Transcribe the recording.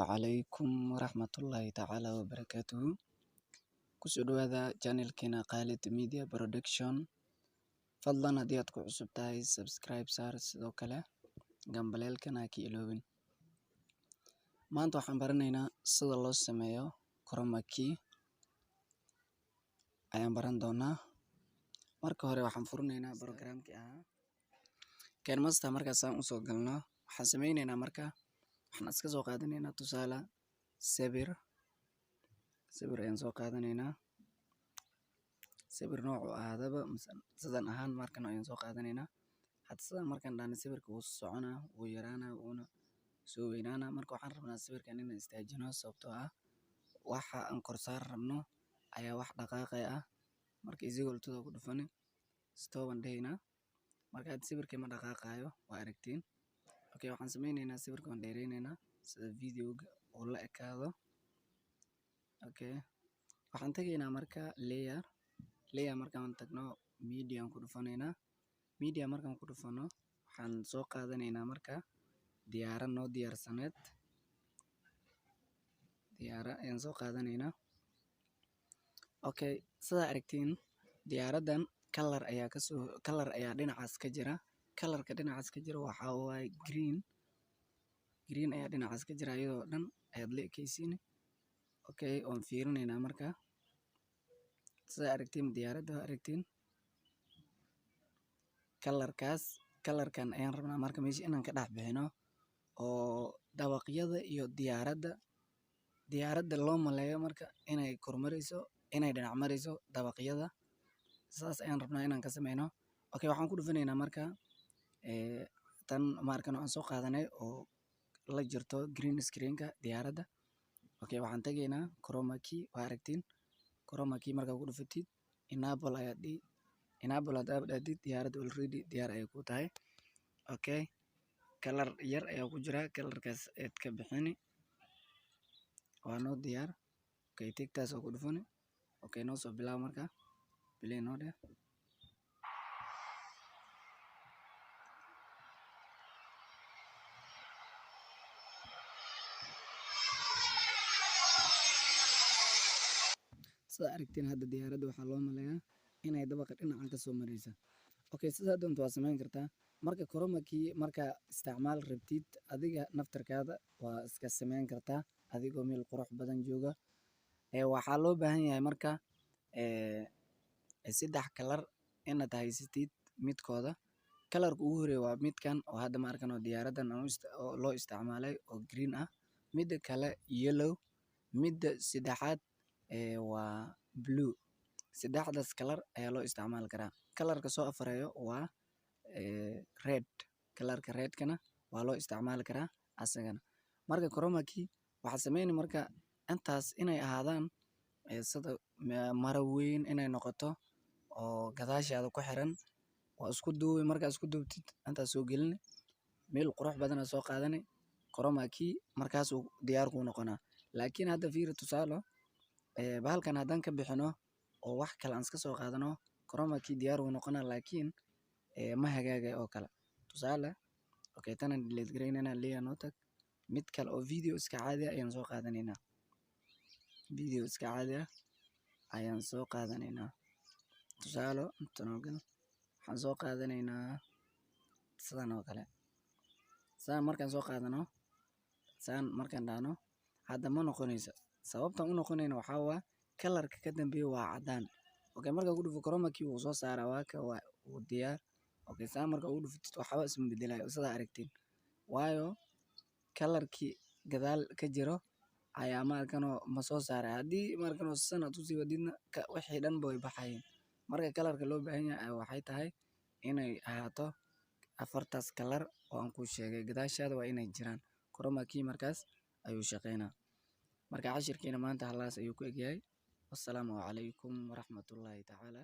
Calaykum waraxmatullaahi tacaala wabarakaatuhu. Kusoo dhawaada channelkeena Khalid Media Production. Fadlan haddii aad ku cusub tahay, subscribe saar, sidoo kale gambaleelkana ha ka iloobin. Maanta waxaan baranaynaa sida loo sameeyo chroma key ayaan baran doonaa. Marka hore waxaan furinaynaa programkii ahaa KineMaster. Markaasaan usoo galno, waxaan sameyneynaa, marka waxaan iska soo qaadanaynaa tusaale sawir. Sawir ayaan soo qaadanaynaa, sawir noocu ahaadaba, sidan ahaan markan ayaan soo qaadanaynaa. Hadda sidan markaan dhahno, sawirka wuu soconaa, wuu yaraanaa, wuuna soo weynaanaa. Marka waxaan rabnaa sawirkan inaan istaajino, sababtoo ah waxa aan kor saar rabno ayaa wax dhaqaaqay ah. Marka equal to ku dhufani, stop aan dhahaynaa. Marka hadda sawirkii ma dhaqaaqayo, waa aragtiin. Okay, waxaan sameyneynaa sawirka waan dheereyneynaa sida videoga uu la ekaado. Okay, waxaan tegaynaa marka layer. Layer markaan tagno, media aan ku dhufanaynaa. Media markaan ku dhufano, waxaan soo qaadanaynaa marka diyaarad noo diyaarsaneed. Diyaara ayaan soo qaadanaynaa. Okay, sidaa aragtiin, diyaaraddan color ayaa kasoo, color ayaa dhinacaas ka jira. Colorka dhinacaas ka jira waxaa waaye green. Green ayaa dhinacaas ka jira, iyadoo dhan ayaad la ekeysiini. Okay, waan fiirinaynaa. Marka sidaa aragtiin, diyaaradda waa aragtiin colorkaas. Colorkan ayaan rabnaa marka meesha inaan ka dhex bixino oo dabaqyada iyo diyaaradda loo maleeyo marka inay kormareyso, inay dhinac mareyso dabaqyada. Saas ayaan rabnaa inaan ka sameyno. Okay, waxaan ku dhufanaynaa marka tan markan aan soo qaadanay oo la jirto green screenka diyaaradda. Okay, waxaan tegaynaa chroma key. Waa aragtiin chroma key. Markaa ku dhufatid, enable ayaad dhihi. Enable haddaad dhahdid, diyaaradda already diyaar ayay ku tahay. Okay, color yar ayaa ku jira, colorkaas ayaad ka bixini. Waa noo diyaar. Okay, ticktaas oo ku dhufani. Okay, noo soo bilaab. Marka play noo dheh. Sida aragtiin, hadda diyaaradda waxaa loo maleeyaa inay dabaqa dhinacan kasoo mareysa. Okay, sidaa doonto waa samayn kartaa. Marka chroma key markaa isticmaal rabtid, adiga naftarkaada waa iska samayn kartaa adigoo meel qurux badan jooga. Waxaa loo baahan yahay marka saddex color inaad haysatid midkooda. Colorka ugu horeeya waa midkan oo hadda ma arkan oo diyaaraddan oo loo isticmaalay oo green ah. Midda kale yellow, midda saddexaad waa blue. Saddexdaas color ayaa loo isticmaali karaa. Colorka soo afareeyo waa red. Colorka redkana waa loo isticmaali karaa asagana. Marka chroma key waxaa sameyni marka intaas inay ahaadaan sida maro weyn inay noqoto oo gadaashaada ku xiran. Waa isku duubi. Markaa isku duubtid, intaas soo gelini, meel qurux badan aa soo qaadani, chroma key markaasuu diyaar kuu noqonaa. Laakiin hadda fiiri, tusaale, bahalkan haddaan ka bixino oo wax kale aan iska soo qaadano, chroma key diyaar wuu noqonaa, laakiin ma hagaagayo oo kale. Tusaale, okay, tanaan delete gareynayna. Layer noo tag. Mid kale oo video iska caadi ah ayaan soo qaadanaynaa. Video iska caadi ah ayaan soo qaadanaynaa. Tusaale, intan oo gal waxaan soo qaadanaynaa sidan oo kale. Saan markaan soo qaadano, saan markaan dhahno, hadda ma noqonayso. Sababtan u noqonayna waxaa waa colorka ka dambeeya waa caddaan. Okay, markaa ku dhufo, chroma key wuu soo saaraa. Waa ka, waa wuu diyaar. Okay, saan markaa ugu dhufatid, waxba isma bedelayo, sidaa aragtiin, waayo colorkii gadaal ka jiro ayaa maarkanoo ma soo saaray. Haddii maarkanoo sidan aad usii wadidna, wixii dhan ba way baxayeen. Marka colorka loo baahan yahay ayaa waxay tahay inay ahaato afartaas color oo aan kuu sheegay. Gadaashaada waa inay jiraan. Chroma key markaas ayuu shaqeynaa. Marka cashirkiina maanta halaas ayuu ku egyahay. Wassalaamu calaykum waraxmatullaahi tacaala.